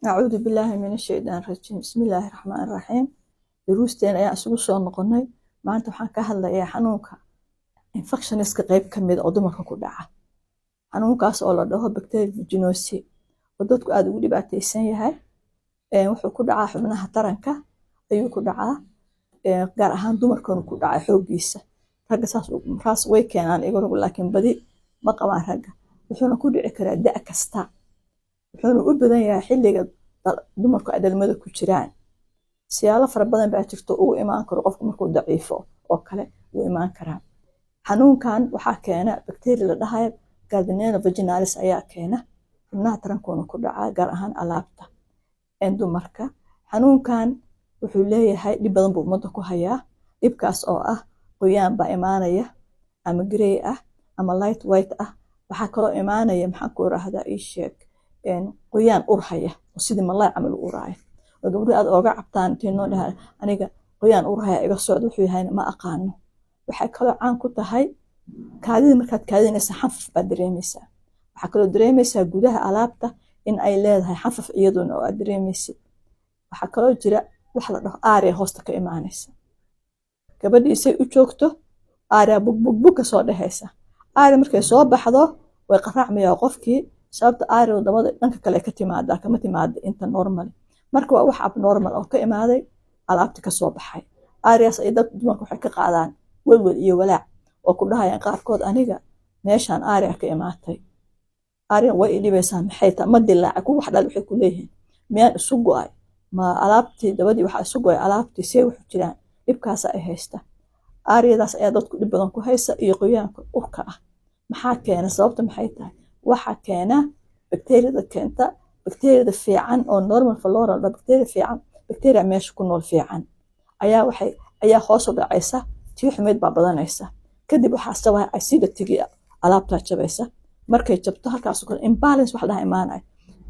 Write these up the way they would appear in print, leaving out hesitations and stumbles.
Acuudu billaahi min ashaytaan rajiim. Bismillaahi raxmaani raxiim. Duruusteen ayaan isugu soo noqonay. Maanta waxaan ka hadlayaa xanuunka infectioniska qeyb ka mid oo dumarka ku dhaca, xanuunkaas oo la dhaho bacterial vaginosis, oo dadku aada ugu dhibaateysan yahay. Wuxuu ku dhacaa xubnaha taranka ayuu ku dhacaa, gaar ahaan dumarkanu ku dhacaa xooggiisa. Ragga saas way keenaan iyagu, laakiin badi ma qabaan ragga. Wuxuuna ku dhici karaa da' kasta, wuxuuna u badan yahay xilliga dumarku ay dhalmada ku jiraan. Siyaalo fara badan baa jirto ugu imaan karo qofku markuu daciifo oo kale wuu imaan karaa. Xanuunkan waxaa keena bacteria la dhahayo Gardnerella vaginalis ayaa keena. Xubnaha tarankuuna ku dhacaa, gaar ahaan alaabta dumarka. Xanuunkan wuxuu leeyahay dhib badan buu ummadda ku hayaa, dhibkaas oo ah qoyaan baa imaanaya, ama grey ah ama light white ah. Waxaa kaloo imaanaya, maxaan ku irahdaa, ii sheeg, qoyaan urhaya oo sidii malaay camal u uraayo, oo gabdhuhu aad ooga cabtaan. Intay noo dhaha, "Aniga qoyaan urhaya iga socda, wuxuu yahayna ma aqaano." Waxay kaloo caan ku tahay kaadida. Markaad kaadinaysa xanfaf baad dareemaysaa. Waxaa kaloo dareemaysaa gudaha alaabta in ay leedahay xanfaf iyaduna oo aad dareemaysid. Waxaa kaloo jira wax la dhaho aaria hoosta ka imaanaysa. Gabadhii say u joogto aaria bugbugbug ka soo dhehaysa. Aaria markay soo baxdo way qaraacmayaa qofkii, sababta aaria dabada dhanka kale ka timaadaa, kama timaada inta normal. Marka waa wax abnormal oo ka imaaday alaabti kasoo baxay. Aariyaas ay dad dumarka waxay ka qaadaan welwel iyo walaac, oo ku dhahayaan qaarkood, "Aniga meeshaan aaria ka imaatay, aariyan way i dhibaysaa, maxay taa? Ma dilaacay?" Kuwa wax dhal waxay ku leeyihiin, "Miyaan isu go'ay? Ma alaabtii dabadii waxaa isu go'ay alaabtii? See wuxu jiraan?" Dhibkaasa ay haysta. Aariyadaas ayaa dadku dhib badan ku haysa iyo qoyaanka urka ah. Maxaa keena? Sababta maxay tahay? Waxaa keena bakteeriyada keenta, bakteeriyada fiican oo normal flora la, bakteeriya fiican, bakteeriya meesha ku nool fiican ayaa waxay ayaa hoos u dhacaysa, tii xumeyd baa badanaysa. Kadib waxaa sababa acidity-gii alaabtaa jabaysa. Markay jabto, halkaas kale imbalance wax dhaha imaanaya,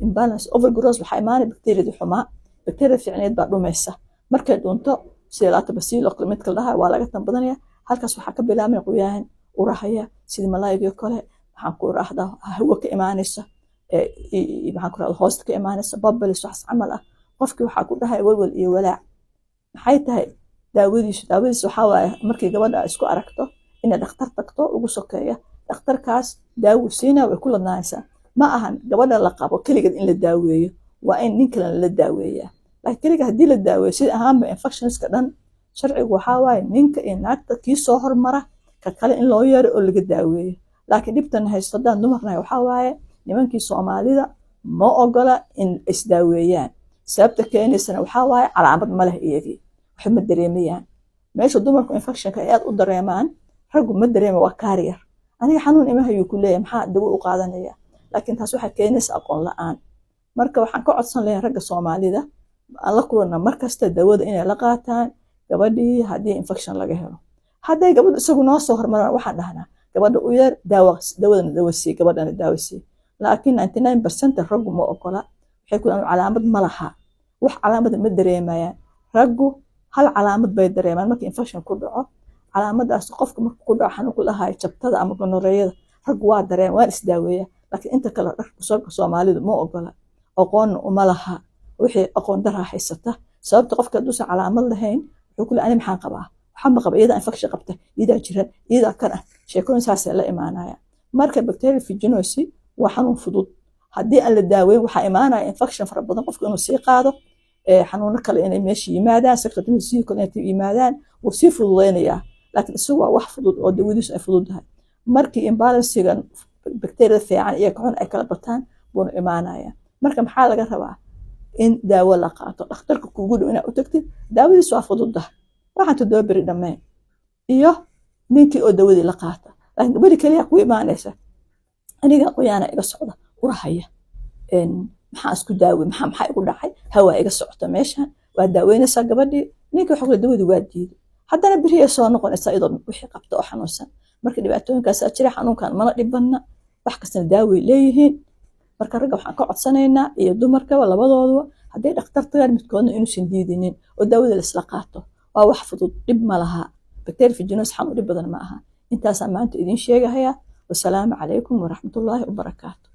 imbalance, overgrowth waxaa imaanaya bakteeriyadii xumaa, bakteeriyada fiicneed baa dhumaysa. Markay dhunto, sida lactobacillus oo kale midka la dhahayo waa laga tan badanaya. Halkaas waxaa ka bilaabmaya qoyaan urahaya sidii malaayigii kale, maxaan ku raahdaa, hawo ka imaanaysa, maxaan ku rahdaa, hoosta ka imaanaysa, bubbles, waxaas camal ah. Qofkii waxaa ku dhahaya welwel iyo walaac. Maxay tahay daawadiisu? Daawadiisu waxaa waaye markii gabadha isku aragto inay dhakhtar tagto ugu sokeeya. Dhakhtarkaas daawo siinaa, way ku ladnaanaysaa. Ma ahan gabadha la qabo keligeed in la daaweeyo, waa in nin kalena la daaweeyaa. Laakiin keliga haddii la daaweeyo, sida ahaanba infectionska dhan sharcigu waxaa waaye ninka iyo naagta kii soo hormara ka kale in loo yeero oo laga daaweeyo. Laakiin dhibtan haysto haddaan dumarnahay waxaa waaye nimankii Soomaalida ma ogola in isdaaweeyaan. Sababta keenaysana waxaa waaye calaamad ma leh, iyagii waxba ma dareemayaan. Meesha dumarku infectionka ay aad u dareemaan, raggu ma dareema, waa carrier. "Aniga xanuun ima hayuu," ku leeyahay, "maxaa dawo u qaadanaya?" Laakiin taas waxay keenaysa aqoon la-aan. Marka waxaan ka codsan lahayn ragga Soomaalida aan la kulana markasta dawada inay la qaataan gabadhii haddii infection laga helo. Hadday gabadhu isagu noo soo hormaraan, waxaan dhahnaa, "Gabadha u yeer, daawa, dawadana dawo sii, gabadhana daawo sii." Laakiin 99% raggu ma ogola. Waxay ku calaamad ma laha, wax calaamada ma dareemayaan. Raggu hal calaamad bay dareemaan marka infection ku dhaco. Calaamadaas qofka marka ku dhaco xanuun ku dhahayo jabtada ama gonorrheada, raggu waa dareem, waan isdaaweeya. Laakiin inta kale dharka Soomaalidu ma ogola, aqoonna uma laha. Wixii aqoon daraa haysata, sababta qofka hadduusan calaamad lahayn wuxuu ku leeyahay, "Ani maxaan qabaa? Waxaan ma qaba, iyadaa infection qabta, iyadaa jiran, iyadaa kan ah." Sheekooyin saasay la imaanaya. Marka bacterial vaginosis waa xanuun fudud. Haddii aan la daaweyn, waxaa imaanaya infection fara badan, qofku inuu sii qaado xanuuno kale, inay meesha yimaadaan, sexual kale inay yimaadaan, wuu sii fududeynayaa. Laakiin isagu waa wax fudud oo dawadiisu ay fududahay. Markii imbalanceigan bacteriada fiican iyo ka xun ay kala bataan buuna imaanaya. Marka maxaa laga rabaa? In daawo la qaato, dhakhtarka kuugu dhow inaad u tagtid. Daawadiis waa fududah, waxaan 7 beri dhammayn, iyo ninkii oo dawadii la qaata. Laakiin gabadhi keliya ku imaanaysa, "Aniga qoyaana iga socda urahaya, maxaa isku daawe? Maxaa igu dhacay? Hawaa iga socota meeshan." Waa daaweynaysaa gabadhii. Ninkii waxa kule dawadii waa diiday. Haddana beriyay soo noqonaysaa iyadoo wixii qabta oo xanuunsan. Marka dhibaatooyinkaasaa jira. Xanuunkan mana dhibanna, wax kastana daaway leeyihiin. Marka ragga waxaan ka codsanaynaa iyo dumarkaba labadooduba, hadday dhakhtar tagaan, midkoodna inuusan diidinin oo daawada laisla qaato. Waa wax fudud, dhib ma laha. Bacterial vaginosis xanuun dhib badan ma aha. Intaasaan maanta idiin sheegahayaa. Wasalaamu calaykum waraxmatullaahi wabarakaatu.